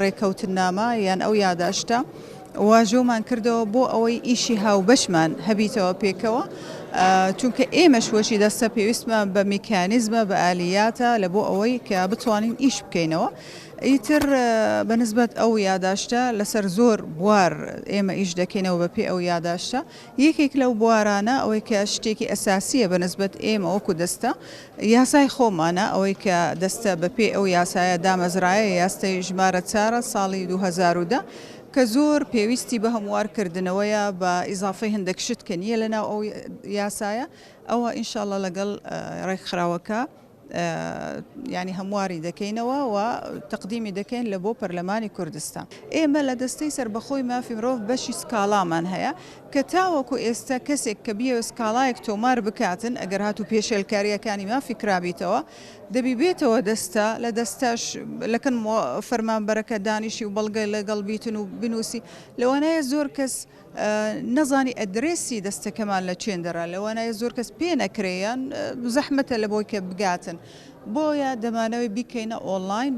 ڕێکەوتننامە یان ئەو یاداشتە واژۆمان کردەوە بۆ ئەوەی ئیشی هاوبەشمان هەبیتەوە پێکەوە، چونکە ئێمەش وەکی دەستە پێویستمان بە میکانیزمە، بە ئالیاتە لە بۆ ئەوەی کە بتوانین ئیش بکەینەوە. ئیتر بە نسبەت ئەو یاداشتە لەسەر زۆر بوار ئێمە ئیش دەکەینەوە بە پێی ئەو یاداشتە. یەکێک لەو بوارانە ئەوەی کە شتێکی ئەساسییە بە نسبەت ئێمە وەکو دەستە، یاسای خۆمانە، ئەوەی کە دەستە بە پێی ئەو یاسایە دامەزرایە، یاستەی ژمارە چارە ساڵی 2010 کە زۆر پێویستی بە هەموار کردنەوەیە بە ئیزافەی هەندێک شت کە نییە لە ناو ئەو یاسایە، ئەوە ئینشاڵڵا لەگەڵ ڕێکخراوەکە یانی هەمواری دەکەینەوە و تەقدیمی دەکەین لە بۆ پەرلەمانی کوردستان. ئێمە لە دەستەی سەربەخۆی مافی مرۆڤ بەشی سکاڵامان هەیە کە تاوەکو ئێستا کەسێک کە بیەوێت سکاڵایەک تۆمار بکاتن ئەگەر هاتوو پێشێلکارییەکانی مافی کرابیتەوە دەبی بێتەوە دەستە لە دەستەش لەکن فەرمانبەرەکە دانیشی و بەڵگەی لەگەڵ بیتن و بنووسی لەوانەیە زۆر کەس نەزانی ئەدرێسی دەستەکەمان لە چێندەرە لەوانەیە زۆر کەس پێ نەکرێ یان زەحمەتە لە بۆی کە بگاتن بۆیە دەمانەوەی بیکەینە ئۆنڵاین.